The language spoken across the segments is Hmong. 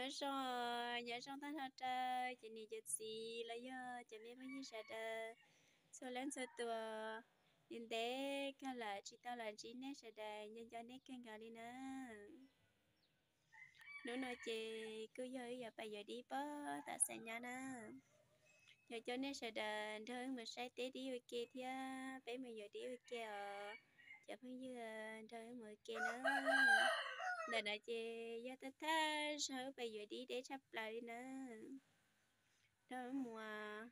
Zoo, nyob zoo tag nrho rau cov niam cov txiv los yog cov me phooj ywg sawv daws txhua leej txhua tus. Ntev ntev kawg lawm tsis tau los ntsib nej sawv daws, nco nco nej kawg nkaus li na. Hnub no ces kuj yog wb yuav pais yuav dib puag tom Xais Nyab na. Yuav coj nej sawv daws nrog wb mus saib teb dib ua ke thiab peb mus yuav dib ua ke os. Cov phooj ywg nrog wb mus ua ke na. Ntawm no ces yog thawj thawj zaug wb pais yuav dib deb tshaj plaws li na. Nrog wb mus.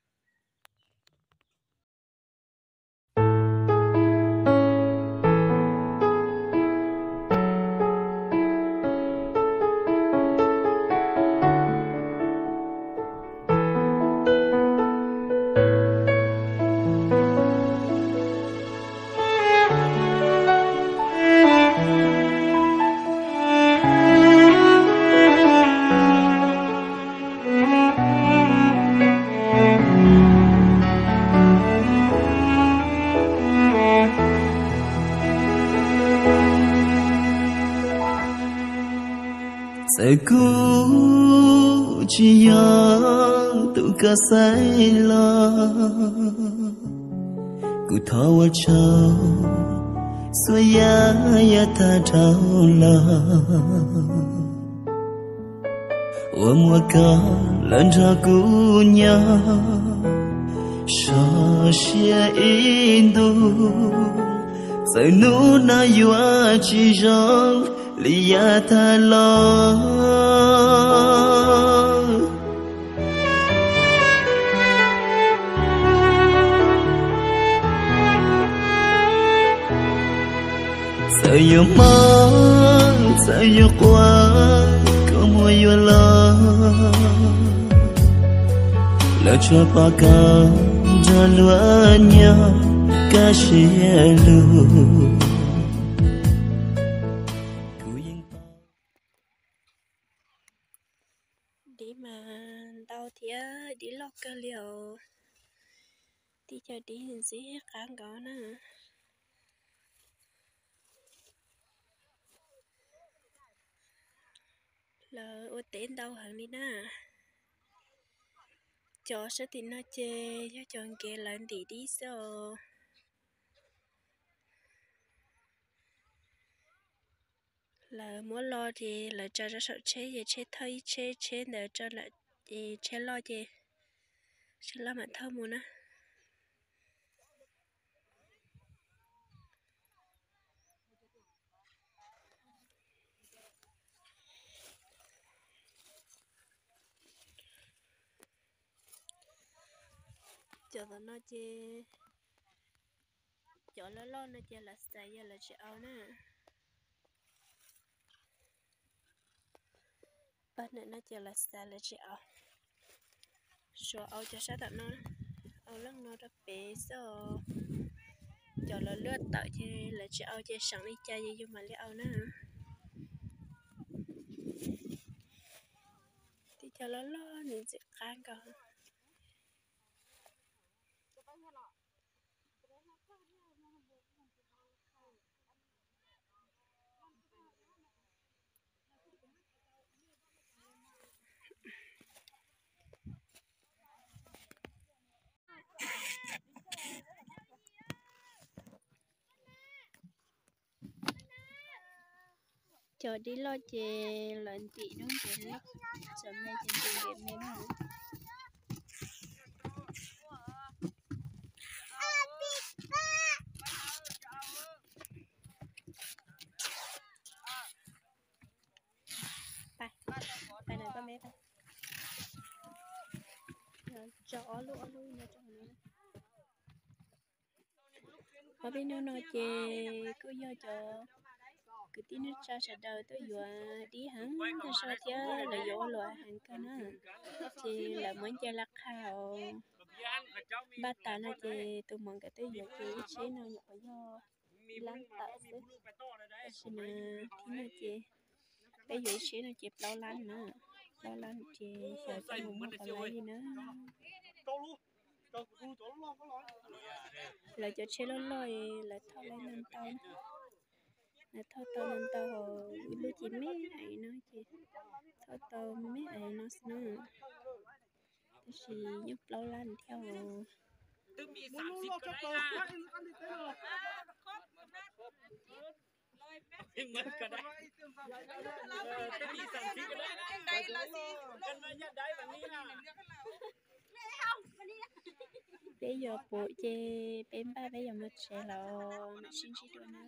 Txawm kuv tsis yog tus koj xaiv los, kuv thov ua tsaug xuas yam yog tag dhau los, uas muaj koj los nrog kuv nyob, so siab ib ntus, txawm hnub no yuav tsis zoo li yav tag los. Txawm yuav mob txawm yuav quaj, koj muab yuav los, lawv tsuas pom koj nrog luag nyob kaj siab lug. Dib mas ntau thiab dib loj kawg li os. Tib co dib ntxim qab nkaus na. Lawv ua teb ntau heev li na. Cov sab tim no ces yog cov nkev lawv ntim dib xwb os. Lawv muab lo ces lawv tsa rau saum tsheb ces tsheb thauj ib tsheb, tsheb ntawd tso lawm ces tsheb loj ces tsheb loj mam thauj mus na. Cov tom no ces cov loj loj no ces lawv xav yog lawv tsis au na. Pab ntawm no ces lawv xav lawv tsis au. Suav au cov sab tom no, au leej no rau pem xwb os. Cov lawv luaj tawm ces lawv tsis au ces seem li cas ces yus mam li au na. Tib co loj loj nws ntxim qab nkaus. Cov dib loj ces lawv ntim lub ntev loj, cov me ces ntim ntev me na. Pais, pais na koj me pais. Tso ob lub ob lub no rau hauv no. Ob peb hnub no ces kuj yog cov kwv tij neej tsa sawv daws tuaj yuav dib heev tag zog thiab lawv yuav ua luam heev kawg na. Ces lawv muab nce laj qha os. Npaj tas no ces tus mov nkawd tuaj yuav ces ib tsheb no nyuam qhuav yog lab tawm xwb. Tab sis mas thib no ces peb yuav ib tsheb no ces plaub lab na. Plaub lab ces xyov coj mus muag puas laib li na. Lawv cov tsheb loj loj lawv thauj laib ntau ntau, lawv thauj tau ntau ntau, ib lub ces me ais no ces thauj tau me me no xwb na, tab sis nyuj plaub lab thiab. Peb yuav pum ces peb npaj peb yuav mus tsev los mam sib ntsib dua na.